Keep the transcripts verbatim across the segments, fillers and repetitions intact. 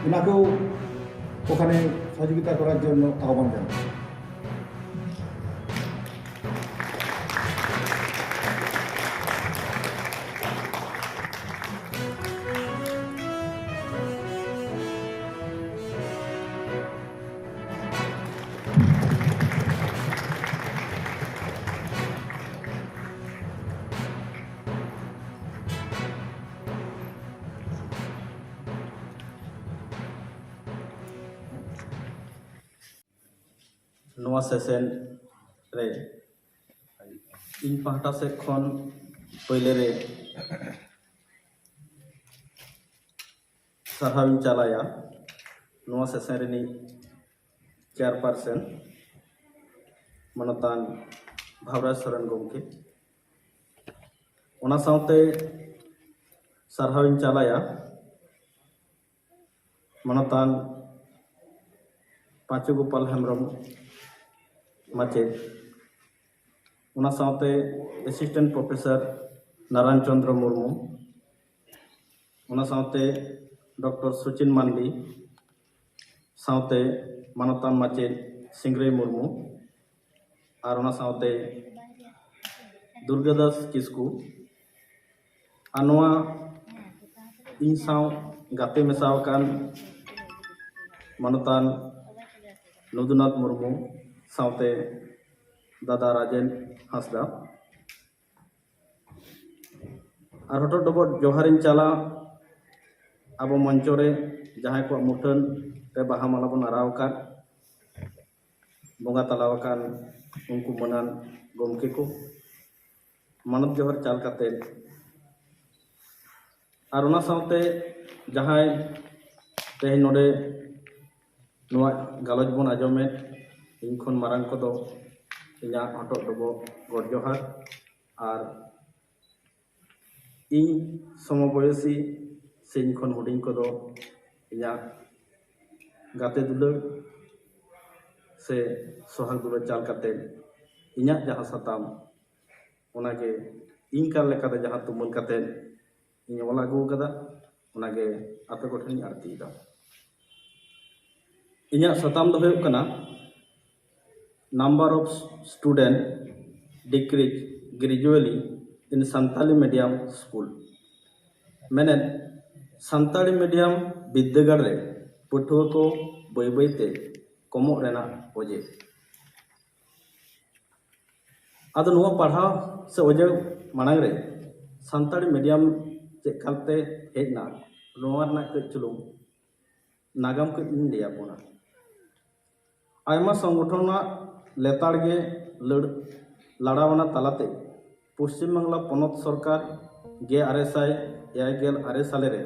ওনাকেও ওখানে সহযোগিতা করার জন্য আহ্বান জানাই। ᱱᱚᱣᱟ ᱥᱮᱥᱮᱱ ᱨᱮ ᱤᱧ ᱯᱟᱦᱴᱟ ᱥᱮᱫ ᱠᱷᱚᱱ ᱯᱳᱭᱞᱳ ᱨᱮ ᱥᱟᱨᱦᱟᱣ ᱤᱧ ᱪᱟᱞᱟᱭᱟ ᱱᱚᱣᱟ ᱥᱮᱥᱮᱱ ᱨᱤᱱᱤᱡ ᱪᱮᱭᱟᱨᱯᱟᱨᱥᱚᱱ ᱢᱟᱱᱚᱛᱟᱱ ᱵᱷᱟᱵᱽᱨᱟᱡᱽ ᱥᱚᱨᱮᱱ ᱜᱚᱢᱠᱮ᱾ ᱚᱱᱟ ᱥᱟᱶᱛᱮ ᱥᱟᱨᱦᱟᱣ ᱤᱧ ᱪᱟᱞᱟᱭᱟ ᱢᱟᱱᱚᱛᱟᱱ ᱯᱟᱸᱪᱩ ᱜᱳᱯᱟᱞ ᱦᱮᱢᱵᱨᱚᱢ ᱢᱟᱪᱮᱫ, ᱚᱱᱟ ᱥᱟᱶᱛᱮ ᱮᱥᱤᱥᱴᱮᱱᱴ ᱯᱨᱚᱯᱷᱮᱥᱚᱨ ᱱᱟᱨᱟᱭᱚᱱ ᱪᱚᱸᱫᱽᱨᱚ ᱢᱩᱨᱢᱩ, ᱚᱱᱟ ᱥᱟᱶᱛᱮ ᱰᱚᱠᱴᱚᱨ ᱥᱩᱪᱤᱱ ᱢᱟᱱᱰᱤ, ᱥᱟᱶᱛᱮ ᱢᱟᱱᱚᱛᱟᱱ ᱢᱟᱪᱮᱫ ᱥᱤᱝᱨᱟᱹᱭ ᱢᱩᱨᱢᱩ, ᱟᱨ ᱚᱱᱟ ᱥᱟᱶᱛᱮ ᱫᱩᱨᱜᱟᱹᱫᱟᱥ ᱠᱤᱥᱠᱩ, ᱟᱨ ᱱᱚᱣᱟ ᱤᱧ ᱥᱟᱶ ᱜᱟᱛᱮ ᱢᱮᱥᱟ ᱟᱠᱟᱱ ᱢᱟᱱᱚᱛᱟᱱ ᱱᱚᱫᱩᱱᱟᱛᱷ ᱢᱩᱨᱢᱩ, ᱥᱟᱶᱛᱮ ᱫᱟᱫᱟ ᱨᱟᱡᱮᱱ ᱦᱟᱸᱥᱫᱟ᱾ ᱟᱨ ᱦᱚᱴᱚᱜ ᱰᱚᱵᱚᱜ ᱡᱚᱦᱟᱨᱤᱧ ᱪᱟᱞᱟ ᱟᱵᱚ ᱢᱚᱧᱪᱚ ᱨᱮ ᱡᱟᱦᱟᱸᱭ ᱠᱚᱣᱟᱜ ᱢᱩᱴᱷᱟᱹᱱ ᱨᱮ ᱵᱟᱦᱟ ᱢᱟᱞᱟ ᱵᱚᱱ ᱟᱨᱟᱣ ᱟᱠᱟᱫ, ᱵᱚᱸᱜᱟ ᱛᱟᱞᱟ ᱟᱠᱟᱱ ᱩᱱᱠᱩ ᱢᱟᱹᱱᱟᱱ ᱜᱚᱢᱠᱮ ᱠᱚ, ᱢᱟᱱᱚᱛ ᱡᱚᱦᱟᱨ ᱪᱟᱞ ᱠᱟᱛᱮ, ᱟᱨ ᱚᱱᱟ ᱥᱟᱶᱛᱮ ᱡᱟᱦᱟᱸᱭ ᱛᱮᱦᱮᱧ ᱱᱚᱰᱮ ᱱᱚᱣᱟ ᱜᱟᱞᱚᱪ ᱵᱚᱱ ᱟᱸᱡᱚᱢᱮᱫ, ᱤᱧ ᱠᱷᱚᱱ ᱢᱟᱨᱟᱝ ᱠᱚᱫᱚ ᱤᱧᱟᱹᱜ ᱦᱚᱴᱚᱜ ᱰᱚᱵᱚᱜ ᱜᱚᱰ ᱡᱚᱦᱟᱨ, ᱟᱨ ᱤᱧ ᱥᱚᱢᱚᱵᱚᱭᱚᱥᱤ ᱥᱮ ᱤᱧ ᱠᱷᱚᱱ ᱦᱩᱰᱤᱧ ᱠᱚᱫᱚ ᱤᱧᱟᱹᱜ ᱜᱟᱛᱮ ᱫᱩᱞᱟᱹᱲ ᱥᱮ ᱥᱚᱦᱟᱜ ᱫᱩᱞᱟᱹᱲ ᱪᱟᱞ ᱠᱟᱛᱮ ᱤᱧᱟᱹᱜ ᱡᱟᱦᱟᱸ ᱥᱟᱛᱟᱢ, ᱚᱱᱟᱜᱮ ᱤᱧ ᱠᱟᱨ ᱞᱮᱠᱟᱛᱮ ᱡᱟᱦᱟᱸ ᱛᱩᱢᱟᱹᱞ ᱠᱟᱛᱮ ᱤᱧ ᱚᱞ ᱟᱹᱜᱩ ᱟᱠᱟᱫᱟ, ᱚᱱᱟᱜᱮ ᱟᱯᱮ ᱠᱚᱴᱷᱮᱱᱤᱧ ᱟᱹᱲᱛᱤᱭᱮᱫᱟ᱾ ᱤᱧᱟᱹᱜ ᱥᱟᱛᱟᱢ ᱫᱚ ᱦᱩᱭᱩᱜ ᱠᱟᱱᱟ number of student decrease gradually in Santali medium school᱾ ᱢᱮᱱᱮᱫ, ᱥᱟᱱᱛᱟᱲᱤ ᱢᱤᱰᱤᱭᱟᱢ ᱵᱤᱫᱽᱫᱟᱹᱜᱟᱲ ᱨᱮ ᱯᱟᱹᱴᱷᱩᱣᱟᱹ ᱠᱚ ᱵᱟᱹᱭ ᱵᱟᱹᱭᱛᱮ ᱠᱚᱢᱚᱜ ᱨᱮᱱᱟᱜ ᱚᱡᱮ᱾ ᱟᱫᱚ ᱱᱚᱣᱟ ᱯᱟᱲᱦᱟᱣ ᱥᱮ ᱚᱡᱮ ᱢᱟᱲᱟᱝ ᱨᱮ ᱥᱟᱱᱛᱟᱲᱤ ᱢᱤᱰᱤᱭᱟᱢ ᱪᱮᱫ ᱠᱟᱞᱛᱮ ᱦᱮᱡ ᱮᱱᱟ, ᱱᱚᱣᱟ ᱨᱮᱱᱟᱜ ᱠᱟᱹᱡ ᱪᱩᱞᱩᱝ ᱱᱟᱜᱟᱢ ᱠᱟᱹᱡ ᱤᱧ ᱞᱟᱹᱭ ᱟᱵᱚᱱᱟ᱾ ᱟᱭᱢᱟ ᱥᱚᱝᱜᱚᱴᱷᱚᱱᱟᱜ ᱞᱮᱛᱟᱲ ᱜᱮ ᱞᱟᱹᱲ ᱞᱟᱲᱟᱣᱱᱟ ᱛᱟᱞᱟᱛᱮ ᱯᱚᱥᱪᱤᱢ ᱵᱟᱝᱞᱟ ᱯᱚᱱᱚᱛ ᱥᱚᱨᱠᱟᱨ ᱜᱮᱞ ᱟᱨᱮ ᱥᱟᱭ ᱮᱭᱟᱭ ᱜᱮᱞ ᱟᱨᱮ ᱥᱟᱞᱮ ᱨᱮ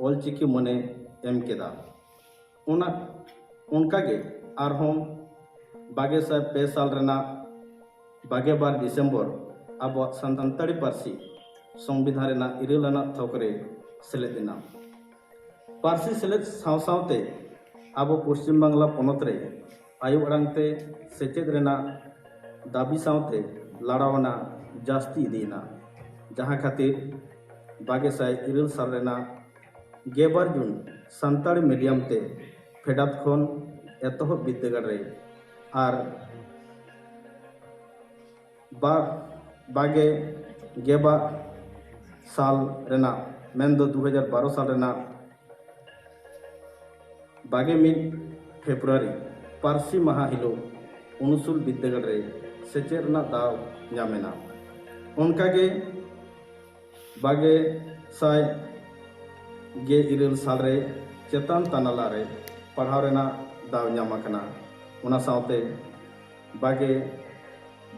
ᱚᱞᱪᱤᱠᱤ ᱢᱟᱹᱱᱮ ᱮᱢ ᱠᱮᱫᱟ᱾ ᱚᱱᱟ ᱚᱱᱠᱟᱜᱮ ᱟᱨᱦᱚᱸ ᱵᱟᱜᱮ ᱥᱟᱭ ᱯᱮ ᱥᱟᱞ ᱨᱮᱱᱟᱜ ᱵᱟᱜᱮ ᱵᱟᱨ ᱰᱤᱥᱮᱢᱵᱚᱨ ᱟᱵᱚᱣᱟᱜ ᱥᱟᱱᱛᱟᱲᱤ ᱯᱟᱹᱨᱥᱤ ᱥᱚᱝᱵᱤᱫᱷᱟᱱ ᱨᱮᱱᱟᱜ ᱤᱨᱟᱹᱞ ᱟᱱᱟᱜ ᱛᱷᱚᱠ ᱨᱮ ᱥᱮᱞᱮᱫ ᱮᱱᱟ᱾ ᱯᱟᱹᱨᱥᱤ ᱥᱮᱞᱮᱫ ᱥᱟᱶ ᱥᱟᱶᱛᱮ ᱟᱵᱚ ᱯᱚᱥᱪᱤᱢ ᱵᱟᱝᱞᱟ ᱯᱚᱱᱚᱛ ᱨᱮ ᱟᱭᱳ ᱟᱲᱟᱝ ᱛᱮ ᱥᱮᱪᱮᱫ ᱨᱮᱱᱟᱜ ᱫᱟᱹᱵᱤ ᱥᱟᱶᱛᱮ ᱞᱟᱲᱟᱣᱱᱟ ᱡᱟᱹᱥᱛᱤ ᱤᱫᱤᱭᱮᱱᱟ, ᱡᱟᱦᱟᱸ ᱠᱷᱟᱹᱛᱤᱨ ᱵᱟᱜᱮ ᱥᱟᱭ ᱤᱨᱟᱹᱞ ᱥᱟᱞ ᱨᱮᱱᱟᱜ ᱜᱮᱞᱵᱟᱨ ᱡᱩᱱ ᱥᱟᱱᱛᱟᱲᱤ ᱢᱤᱰᱤᱭᱟᱢ ᱛᱮ ᱯᱷᱮᱰᱟᱛ ᱠᱷᱚᱱ ᱮᱛᱚᱦᱚᱵ ᱵᱤᱨᱫᱟᱹᱜᱟᱲ ᱨᱮ ᱟᱨ ᱵᱟ ᱵᱟᱜᱮ ᱜᱮᱞᱵᱟᱨ ᱥᱟᱞ ᱨᱮᱱᱟᱜ, ᱢᱮᱱᱫᱚ ᱫᱩ ᱦᱟᱡᱟᱨ ᱵᱟᱨᱚ ᱥᱟᱞ ᱨᱮᱱᱟᱜ ᱵᱟᱜᱮ ᱢᱤᱫ ᱯᱷᱮᱵᱽᱨᱩᱣᱟᱨᱤ ᱯᱟᱹᱨᱥᱤ ᱢᱟᱦᱟ ᱦᱤᱞᱳᱜ ᱩᱱᱩᱥᱩᱞ ᱵᱤᱨᱫᱟᱹᱜᱟᱲ ᱨᱮ ᱥᱮᱪᱮᱫ ᱨᱮᱱᱟᱜ ᱫᱟᱣ ᱧᱟᱢ ᱮᱱᱟ᱾ ᱚᱱᱠᱟᱜᱮ ᱵᱟᱜᱮ ᱥᱟᱭ ᱜᱮ ᱤᱨᱟᱹᱞ ᱥᱟᱞ ᱨᱮ ᱪᱮᱛᱟᱱ ᱛᱟᱱᱟᱞᱟ ᱨᱮ ᱯᱟᱲᱦᱟᱣ ᱨᱮᱱᱟᱜ ᱫᱟᱣ ᱧᱟᱢ ᱟᱠᱟᱱᱟ᱾ ᱚᱱᱟ ᱥᱟᱶᱛᱮ ᱵᱟᱜᱮ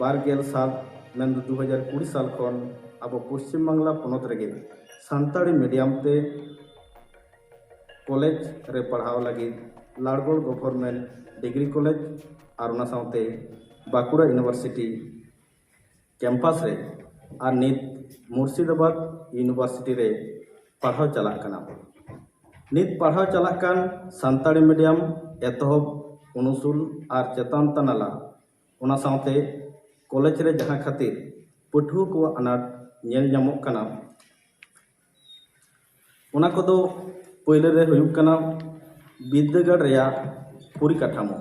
ᱵᱟᱨ ᱜᱮᱞ ᱥᱟᱞ, ᱢᱮᱱᱫᱚ ᱫᱩ ᱦᱟᱡᱟᱨ ᱠᱩᱲᱤ ᱥᱟᱞ ᱠᱷᱚᱱ ᱟᱵᱚ ᱯᱚᱥᱪᱤᱢ ᱵᱟᱝᱞᱟ ᱯᱚᱱᱚᱛ ᱨᱮᱜᱮ ᱥᱟᱱᱛᱟᱲᱤ ᱢᱤᱰᱤᱭᱟᱢ ᱛᱮ ᱠᱚᱞᱮᱡᱽ ᱨᱮ ᱯᱟᱲᱦᱟᱣ ᱞᱟᱹᱜᱤᱫ ᱞᱟᱲᱜᱚᱲ ᱜᱚᱵᱷᱚᱨᱱᱢᱮᱱᱴ ᱰᱤᱜᱽᱨᱤ ᱠᱚᱞᱮᱡᱽ ᱟᱨ ᱚᱱᱟ ᱥᱟᱶᱛᱮ ᱵᱟᱸᱠᱩᱲᱟ ᱤᱭᱩᱱᱤᱵᱷᱟᱨᱥᱤᱴᱤ ᱠᱮᱢᱯᱟᱥ ᱨᱮ ᱟᱨ ᱱᱤᱛ ᱢᱩᱨᱥᱤᱫᱟᱵᱟᱫᱽ ᱤᱭᱩᱱᱤᱵᱷᱟᱨᱥᱤᱴᱤ ᱨᱮ ᱯᱟᱲᱦᱟᱣ ᱪᱟᱞᱟᱜ ᱠᱟᱱᱟ᱾ ᱱᱤᱛ ᱯᱟᱲᱦᱟᱣ ᱪᱟᱞᱟᱜ ᱠᱟᱱ ᱥᱟᱱᱛᱟᱲᱤ ᱢᱤᱰᱤᱭᱟᱢ ᱮᱛᱚᱦᱚᱵ ᱩᱱᱩᱥᱩᱞ ᱟᱨ ᱪᱮᱛᱟᱱ ᱛᱟᱱᱟᱞᱟ, ᱚᱱᱟ ᱥᱟᱶᱛᱮ ᱠᱚᱞᱮᱡᱽ ᱨᱮ ᱡᱟᱦᱟᱸ ᱠᱷᱟᱹᱛᱤᱨ ᱯᱟᱹᱴᱷᱩᱣᱟᱹ ᱠᱚᱣᱟᱜ ᱟᱱᱟᱴ ᱧᱮᱞ ᱧᱟᱢᱚᱜ ᱠᱟᱱᱟ, ᱚᱱᱟ ᱠᱚᱫᱚ ᱯᱳᱭᱞᱳ ᱨᱮ ᱦᱩᱭᱩᱜ ᱠᱟᱱᱟ ᱵᱤᱨᱫᱟᱹᱜᱟᱲ ᱨᱮᱭᱟᱜ ᱯᱚᱨᱤᱠᱟᱴᱷᱟᱢᱳ᱾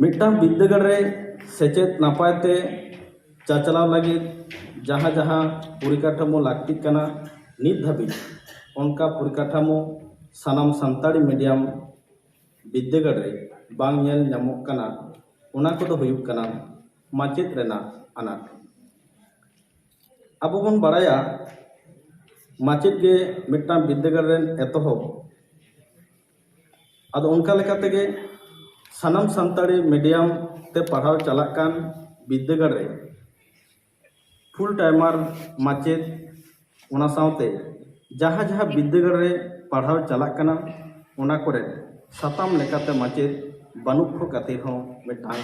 ᱢᱤᱫᱴᱟᱝ ᱵᱤᱨᱫᱟᱹᱜᱟᱲ ᱨᱮ ᱥᱮᱪᱮᱫ ᱱᱟᱯᱟᱭ ᱛᱮ ᱪᱟᱪᱞᱟᱣ ᱞᱟᱹᱜᱤᱫ ᱡᱟᱦᱟᱸ ᱡᱟᱦᱟᱸ ᱯᱚᱨᱤᱠᱟᱴᱷᱟᱢᱳ ᱞᱟᱹᱠᱛᱤᱜ ᱠᱟᱱᱟ, ᱱᱤᱛ ᱫᱷᱟᱹᱵᱤᱡ ᱚᱱᱠᱟ ᱯᱚᱨᱤᱠᱟᱴᱷᱟᱢᱳ ᱥᱟᱱᱟᱢ ᱥᱟᱱᱛᱟᱲᱤ ᱢᱤᱰᱤᱭᱟᱢ ᱵᱤᱨᱫᱟᱹᱜᱟᱲ ᱨᱮ ᱵᱟᱝ ᱧᱮᱞ ᱧᱟᱢᱚᱜ ᱠᱟᱱᱟ᱾ ᱚᱱᱟ ᱠᱚᱫᱚ ᱦᱩᱭᱩᱜ ᱠᱟᱱᱟ ᱢᱟᱪᱮᱫ ᱨᱮᱱᱟᱜ ᱟᱱᱟᱴ᱾ ᱟᱵᱚ ᱵᱚᱱ ᱵᱟᱲᱟᱭᱟ, ᱢᱟᱪᱮᱫ ᱜᱮ ᱢᱤᱫᱴᱟᱝ ᱵᱤᱨᱫᱟᱹᱜᱟᱲ ᱨᱮᱱ ᱮᱛᱚᱦᱚᱵ᱾ ᱟᱫᱚ ᱚᱱᱠᱟ ᱞᱮᱠᱟ ᱛᱮᱜᱮ ᱥᱟᱱᱟᱢ ᱥᱟᱱᱛᱟᱲᱤ ᱢᱤᱰᱤᱭᱟᱢ ᱛᱮ ᱯᱟᱲᱦᱟᱣ ᱪᱟᱞᱟᱜ ᱠᱟᱱ ᱵᱤᱨᱫᱟᱹᱜᱟᱲ ᱨᱮ ᱯᱷᱩᱞ ᱴᱟᱭᱢᱟᱨ ᱢᱟᱪᱮᱫ, ᱚᱱᱟ ᱥᱟᱶᱛᱮ ᱡᱟᱦᱟᱸ ᱡᱟᱦᱟᱸ ᱵᱤᱨᱫᱟᱹᱜᱟᱲ ᱨᱮ ᱯᱟᱲᱦᱟᱣ ᱪᱟᱞᱟᱜ ᱠᱟᱱᱟ, ᱚᱱᱟ ᱠᱚᱨᱮ ᱥᱟᱛᱟᱢ ᱞᱮᱠᱟᱛᱮ ᱢᱟᱪᱮᱫ ᱵᱟᱹᱱᱩᱜ ᱠᱚ ᱠᱷᱟᱹᱛᱤᱨ ᱦᱚᱸ ᱢᱤᱫᱴᱟᱝ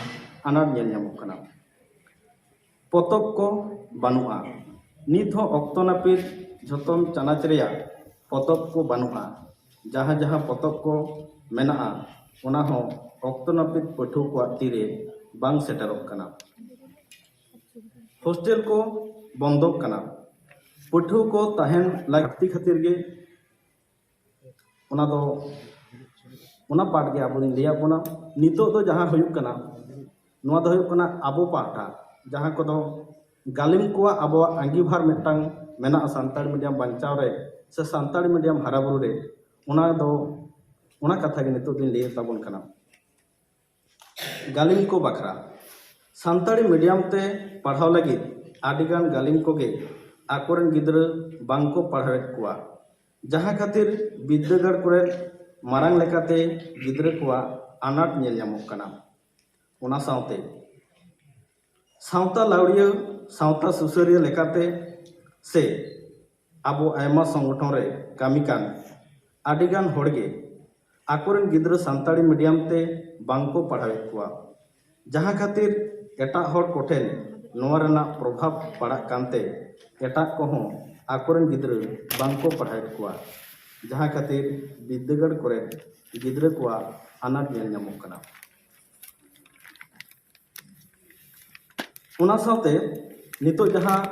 ᱟᱱᱟᱴ ᱧᱮᱞ ᱧᱟᱢᱚᱜ ᱠᱟᱱᱟ᱾ ᱯᱚᱛᱚᱵ ᱠᱚ ᱵᱟᱹᱱᱩᱜᱼᱟ᱾ ᱱᱤᱛ ᱦᱚᱸ ᱚᱠᱛᱚ ᱱᱟᱹᱯᱤᱛ ᱡᱷᱚᱛᱚᱢ ᱪᱟᱱᱟᱪ ᱨᱮᱭᱟᱜ ᱯᱚᱛᱚᱵ ᱠᱚ ᱵᱟᱹᱱᱩᱜᱼᱟ᱾ ᱡᱟᱦᱟᱸ ᱡᱟᱦᱟᱸ ᱯᱚᱛᱚᱵ ᱠᱚ ᱢᱮᱱᱟᱜᱼᱟ, ᱚᱱᱟ ᱦᱚᱸ ᱚᱠᱛᱚ ᱱᱟᱹᱯᱤᱛ ᱯᱟᱹᱴᱷᱩᱣᱟᱹ ᱠᱚᱣᱟᱜ ᱛᱤᱨᱮ ᱵᱟᱝ ᱥᱮᱴᱮᱨᱚᱜ ᱠᱟᱱᱟ᱾ ᱦᱳᱥᱴᱮᱞ ᱠᱚ ᱵᱚᱱᱫᱚᱜ ᱠᱟᱱᱟ᱾ ᱯᱟᱹᱴᱷᱩᱣᱟᱹ ᱠᱚ ᱛᱟᱦᱮᱱ ᱞᱟᱹᱠᱛᱤ ᱠᱷᱟᱹᱛᱤᱨ ᱜᱮ ᱚᱱᱟ ᱫᱚ, ᱚᱱᱟ ᱯᱟᱴ ᱜᱮ ᱟᱵᱚ ᱞᱤᱧ ᱞᱟᱹᱭᱟᱫ ᱵᱚᱱᱟ᱾ ᱱᱤᱛᱚᱜ ᱫᱚ ᱡᱟᱦᱟᱸ ᱦᱩᱭᱩᱜ ᱠᱟᱱᱟ, ᱱᱚᱣᱟ ᱫᱚ ᱦᱩᱭᱩᱜ ᱠᱟᱱᱟ ᱟᱵᱚ ᱯᱟᱦᱴᱟ, ᱡᱟᱦᱟᱸ ᱠᱚᱫᱚ ᱜᱟᱹᱞᱤᱢ ᱠᱚᱣᱟᱜ ᱟᱵᱚᱣᱟᱜ ᱟᱸᱜᱤᱵᱷᱟᱨ ᱢᱤᱫᱴᱟᱝ ᱢᱮᱱᱟᱜᱼᱟ ᱥᱟᱱᱛᱟᱲ ᱢᱤᱰᱤᱭᱟᱢ ᱵᱟᱧᱪᱟᱣ ᱨᱮ ᱥᱮ ᱥᱟᱱᱛᱟᱲ ᱢᱤᱰᱤᱭᱟᱢ ᱦᱟᱨᱟ ᱵᱩᱨᱩ ᱨᱮ, ᱚᱱᱟ ᱫᱚ, ᱚᱱᱟ ᱠᱟᱛᱷᱟ ᱜᱮ ᱱᱤᱛᱚᱜ ᱫᱚᱧ ᱞᱟᱹᱭᱮᱫ ᱛᱟᱵᱚᱱ ᱠᱟᱱᱟ᱾ ᱜᱟᱹᱞᱤᱢ ᱠᱚ ᱵᱟᱠᱷᱨᱟ᱾ ᱥᱟᱱᱛᱟᱲᱤ ᱢᱤᱰᱤᱭᱟᱢ ᱛᱮ ᱯᱟᱲᱦᱟᱣ ᱞᱟᱹᱜᱤᱫ ᱟᱹᱰᱤᱜᱟᱱ ᱜᱟᱹᱞᱤᱢ ᱠᱚᱜᱮ ᱟᱠᱚᱨᱮᱱ ᱜᱤᱫᱽᱨᱟᱹ ᱵᱟᱝ ᱠᱚ ᱯᱟᱲᱦᱟᱣᱮᱫ ᱠᱚᱣᱟ, ᱡᱟᱦᱟᱸ ᱠᱷᱟᱹᱛᱤᱨ ᱵᱤᱨᱫᱟᱹᱜᱟᱲ ᱠᱚᱨᱮ ᱢᱟᱨᱟᱝ ᱞᱮᱠᱟᱛᱮ ᱜᱤᱫᱽᱨᱟᱹ ᱠᱚᱣᱟᱜ ᱟᱱᱟᱴ ᱧᱮᱞ ᱧᱟᱢᱚᱜ ᱠᱟᱱᱟ᱾ ᱚᱱᱟ ᱥᱟᱶᱛᱮ ᱥᱟᱶᱛᱟ ᱞᱟᱹᱣᱲᱤᱭᱟᱹ, ᱥᱟᱶᱛᱟ ᱥᱩᱥᱟᱹᱨᱤᱭᱟᱹ ᱞᱮᱠᱟᱛᱮ ᱥᱮ ᱟᱵᱚ ᱟᱭᱢᱟ ᱥᱚᱝᱜᱚᱴᱷᱚᱱ ᱨᱮ ᱠᱟᱹᱢᱤ ᱠᱟᱱ ᱟᱹᱰᱤᱜᱟᱱ ᱦᱚᱲ ᱜᱮ ᱟᱠᱚᱨᱮᱱ ᱜᱤᱫᱽᱨᱟᱹ ᱥᱟᱱᱛᱟᱲᱤ ᱢᱤᱰᱤᱭᱟᱢ ᱛᱮ ᱵᱟᱝ ᱠᱚ ᱯᱟᱲᱦᱟᱣᱮᱫ ᱠᱚᱣᱟ, ᱡᱟᱦᱟᱸ ᱠᱷᱟᱹᱛᱤᱨ ᱮᱴᱟᱜ ᱦᱚᱲ ᱠᱚᱴᱷᱮᱱ ᱱᱚᱣᱟ ᱨᱮᱱᱟᱜ ᱯᱨᱚᱵᱷᱟᱵᱽ ᱯᱟᱲᱟᱜ ᱠᱟᱱᱛᱮ ᱮᱴᱟᱜ ᱠᱚᱦᱚᱸ ᱟᱠᱚᱨᱮᱱ ᱜᱤᱫᱽᱨᱟᱹ ᱵᱟᱝ ᱠᱚ ᱯᱟᱲᱦᱟᱣᱮᱫ ᱠᱚᱣᱟ, ᱡᱟᱦᱟᱸ ᱠᱷᱟᱹᱛᱤᱨ ᱵᱤᱨᱫᱟᱹᱜᱟᱲ ᱠᱚᱨᱮ ᱜᱤᱫᱽᱨᱟᱹ ᱠᱚᱣᱟᱜ ᱟᱱᱟᱴ ᱧᱮᱞ ᱧᱟᱢᱚᱜ ᱠᱟᱱᱟ᱾ ᱚᱱᱟ ᱥᱟᱶᱛᱮ ᱱᱤᱛᱚᱜ ᱡᱟᱦᱟᱸ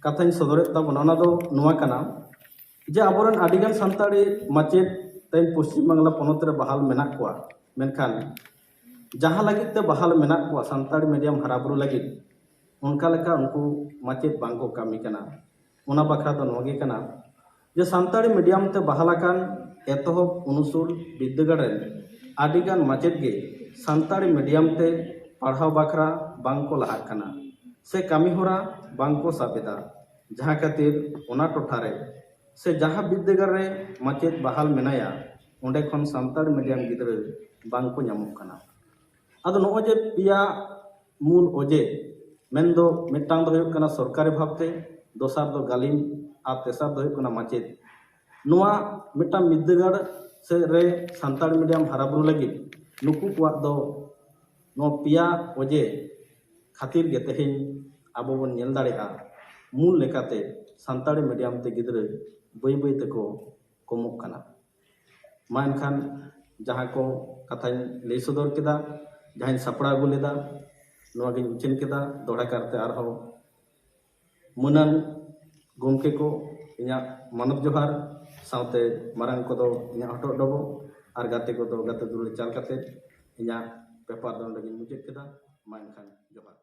ᱠᱟᱛᱷᱟᱧ ᱥᱚᱫᱚᱨᱮᱫ ᱛᱟᱵᱚᱱᱟ, ᱚᱱᱟ ᱫᱚ ᱱᱚᱣᱟ ᱠᱟᱱᱟ ᱡᱮ ᱟᱵᱚᱨᱮᱱ ᱟᱹᱰᱤᱜᱟᱱ ᱥᱟᱱᱛᱟᱲᱤ ᱢᱟᱪᱮᱫ ᱛᱮᱦᱮᱧ ᱯᱚᱥᱪᱤᱢ ᱵᱟᱝᱞᱟ ᱯᱚᱱᱚᱛ ᱨᱮ ᱵᱟᱦᱟᱞ ᱢᱮᱱᱟᱜ ᱠᱚᱣᱟ, ᱢᱮᱱᱠᱷᱟᱱ ᱡᱟᱦᱟᱸ ᱞᱟᱹᱜᱤᱫ ᱛᱮ ᱵᱟᱦᱟᱞ ᱢᱮᱱᱟᱜ ᱠᱚᱣᱟ ᱥᱟᱱᱛᱟᱲᱤ ᱢᱤᱰᱤᱭᱟᱢ ᱦᱟᱨᱟᱵᱩᱨᱩ ᱞᱟᱹᱜᱤᱫ, ᱚᱱᱠᱟ ᱞᱮᱠᱟ ᱩᱱᱠᱩ ᱢᱟᱪᱮᱫ ᱵᱟᱝ ᱠᱚ ᱠᱟᱹᱢᱤ ᱠᱟᱱᱟ᱾ ᱚᱱᱟ ᱵᱟᱠᱷᱨᱟ ᱫᱚ ᱱᱚᱣᱟ ᱜᱮ ᱠᱟᱱᱟ ᱡᱮ ᱥᱟᱱᱛᱟᱲᱤ ᱢᱤᱰᱤᱭᱟᱢ ᱛᱮ ᱵᱟᱦᱟᱞ ᱟᱠᱟᱱ ᱮᱛᱚᱦᱚᱵ ᱩᱱᱩᱥᱩᱞ ᱵᱤᱨᱫᱟᱹᱜᱟᱲ ᱨᱮᱱ ᱟᱹᱰᱤᱜᱟᱱ ᱢᱟᱪᱮᱫ ᱜᱮ ᱥᱟᱱᱛᱟᱲᱤ ᱢᱤᱰᱤᱭᱟᱢ ᱛᱮ ᱯᱟᱲᱦᱟᱣ ᱵᱟᱠᱷᱨᱟ ᱵᱟᱝ ᱠᱚ ᱞᱟᱦᱟᱜ ᱠᱟᱱᱟ ᱥᱮ ᱠᱟᱹᱢᱤ ᱦᱚᱨᱟ ᱵᱟᱝ ᱠᱚ ᱥᱟᱵ ᱮᱫᱟ, ᱡᱟᱦᱟᱸ ᱠᱷᱟᱹᱛᱤᱨ ᱚᱱᱟ ᱴᱚᱴᱷᱟ ᱨᱮ ᱥᱮ ᱡᱟᱦᱟᱸ ᱵᱤᱨᱫᱟᱹᱜᱟᱲ ᱨᱮ ᱢᱟᱪᱮᱫ ᱵᱟᱦᱟᱞ ᱢᱮᱱᱟᱭᱟ, ᱚᱸᱰᱮ ᱠᱷᱚᱱ ᱥᱟᱱᱛᱟᱲᱤ ᱢᱤᱰᱤᱭᱟᱢ ᱜᱤᱫᱽᱨᱟᱹ ᱵᱟᱝ ᱠᱚ ᱧᱟᱢᱚᱜ ᱠᱟᱱᱟ᱾ ᱟᱫᱚ ᱱᱚᱜᱼᱚᱭ ᱡᱮ ᱯᱮᱭᱟ ᱢᱩᱞ ᱚᱡᱮ, ᱢᱮᱱᱫᱚ ᱢᱤᱫᱴᱟᱝ ᱫᱚ ᱦᱩᱭᱩᱜ ᱠᱟᱱᱟ ᱥᱚᱨᱠᱟᱨᱤ ᱵᱷᱟᱵᱽᱛᱮ, ᱫᱚᱥᱟᱨ ᱫᱚ ᱜᱟᱹᱞᱤᱢ, ᱟᱨ ᱛᱮᱥᱟᱨ ᱫᱚ ᱦᱩᱭᱩᱜ ᱠᱟᱱᱟ ᱢᱟᱪᱮᱫ᱾ ᱱᱚᱣᱟ ᱢᱤᱫᱴᱟᱝ ᱵᱤᱨᱫᱟᱹᱜᱟᱲ ᱥᱮ ᱨᱮ ᱥᱟᱱᱛᱟᱲᱤ ᱢᱤᱰᱤᱭᱟᱢ ᱦᱟᱨᱟᱵᱩᱨᱩ ᱞᱟᱹᱜᱤᱫ ᱱᱩᱠᱩ ᱠᱚᱣᱟᱜ ᱫᱚ ᱱᱚᱣᱟ ᱯᱮᱭᱟ ᱚᱡᱮ ᱠᱷᱟᱹᱛᱤᱨ ᱜᱮ ᱛᱮᱦᱮᱧ ᱟᱵᱚ ᱵᱚᱱ ᱧᱮᱞ ᱫᱟᱲᱮᱭᱟᱜᱼᱟ, ᱢᱩᱞ ᱞᱮᱠᱟᱛᱮ ᱥᱟᱱᱛᱟᱲᱤ ᱢᱤᱰᱤᱭᱟᱢ ᱛᱮ ᱜᱤᱫᱽᱨᱟᱹ ᱵᱟᱹᱭ ᱵᱟᱹᱭ ᱛᱮᱠᱚ ᱠᱚᱢᱚᱜ ᱠᱟᱱᱟ᱾ ᱢᱟ ᱮᱱᱠᱷᱟᱱ ᱡᱟᱦᱟᱸ ᱠᱚ ᱠᱟᱛᱷᱟᱧ ᱞᱟᱹᱭ ᱥᱚᱫᱚᱨ ᱠᱮᱫᱟ, ᱡᱟᱦᱟᱸᱧ ᱥᱟᱯᱲᱟᱣ ᱟᱹᱜᱩ ᱞᱮᱫᱟ, ᱱᱚᱣᱟ ᱜᱤᱧ ᱩᱪᱷᱟᱹᱱ ᱠᱮᱫᱟ᱾ ᱫᱚᱦᱲᱟ ᱠᱟᱨᱛᱮ ᱟᱨᱦᱚᱸ ᱢᱟᱹᱱᱟᱱ ᱜᱚᱢᱠᱮ ᱠᱚ ᱤᱧᱟᱹᱜ ᱢᱟᱱᱚᱛ ᱡᱚᱦᱟᱨ, ᱥᱟᱶᱛᱮ ᱢᱟᱨᱟᱝ ᱠᱚᱫᱚ ᱤᱧᱟᱹᱜ ᱦᱚᱴᱚᱜ ᱰᱚᱵᱚᱜ, ᱟᱨ ᱜᱟᱛᱮ ᱠᱚᱫᱚ ᱜᱟᱛᱮ ᱫᱩᱞᱟᱹᱲ ᱪᱟᱞ ᱠᱟᱛᱮ ᱤᱧᱟᱹᱜ ᱯᱮᱯᱟᱨ ᱫᱚ ᱱᱚᱰᱮ ᱜᱤᱧ ᱢᱩᱪᱟᱹᱫ ᱠᱮᱫᱟ᱾ ᱢᱟ ᱮᱱᱠᱷᱟᱱ ᱡᱚᱦᱟᱨ᱾